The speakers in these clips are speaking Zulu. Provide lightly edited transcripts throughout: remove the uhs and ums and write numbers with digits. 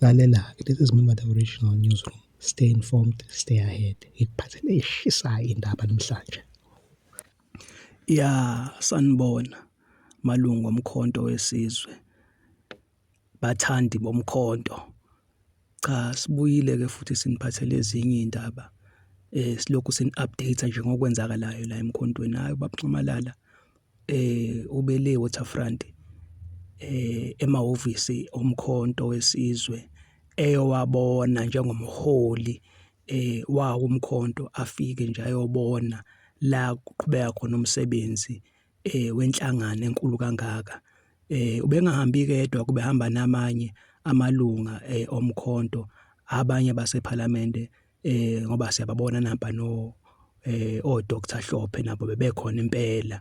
Lalela, this is Mima the Original Newsroom. Stay informed, stay ahead. Ngikuphathele eshisayo indaba namhlanje. Ya, sanibona malungu omkhonto wesizwe, bathandi bomkhonto. Cha, sibuyile ke futhi siniphathele ezinye iy'ndaba silokhu sini-update-a nje ngokwenzakalayo la emkhontweni. Hhayi, ubaba uNxamalala ubele Waterfront emahhovisi oMkhonto weSizwe eyowabona njengomholi wawo uMkhonto afike nje ayobona la kuqhubeka khona umsebenzi wenhlangano enkulu kangaka. Ubengahambi yedwa kubehamba namanye amalunga oMkhonto abanye basePhalamende ngoba siyababona nampa no oDr Hlophe nabo bebekhona impela.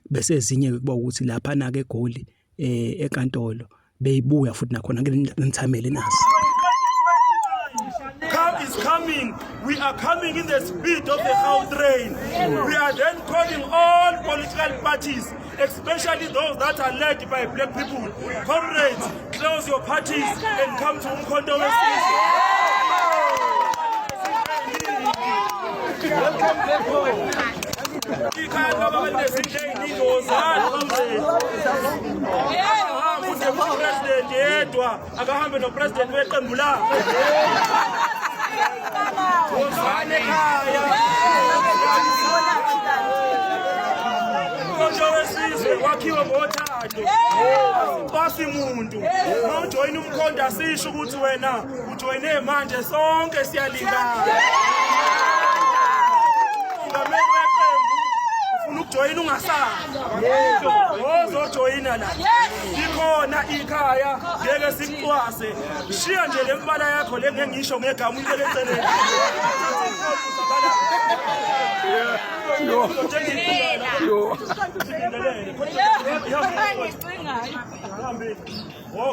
Bese ezinye kuba ukuthi laphana ke eGoli enkantolo beyibuya futhi nakhona ke nithamele nasi. Come is coming. We are coming in the speed of the Gautrain. We are then calling all political parties, especially those that are led by black people. Comrades, close your parties and come to Umkhonto weSizwe. Ikhaya baba linezinto ey'ningi wozani comrades. Akahambe unepresident yedwa, akahambe nopresident weqembu lakhe. Wozani ekhaya. Umkhonto wesizwe wakhiwe ngothando. Asicwasi muntu. Uma ujoyina umkhonto asisho ukuthi wena ujoyine manje sonke siyalingana. Mongameli weqembu ufuna ukujoyina ungasabi. Wozojoyina la. Likhona ikhaya ngeke sikucwase. Shiya nje le mbala yakho le ngeke ngisho ngegama uyibeke eceleni.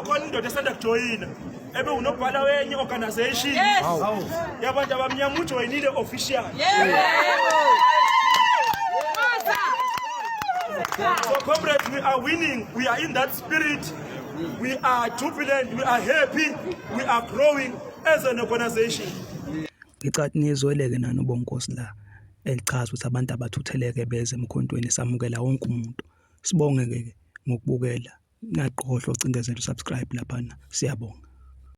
Khona indoda esanda kujoyina ebe unobhala wenye organization yabantu abamnyama ujoyinile official. So comrades, we are winning. We are in that spirit. We are jubilant. We are happy. We are growing as an organization. Ngicathi nizweleke nani ubonkosi la elichaza ukuthi abantu abathutheleke beze emkhontweni samukela wonke umuntu. Sibonge ke ngokubukela. Naqohlo cindezela usubscribe laphana. Siyabonga.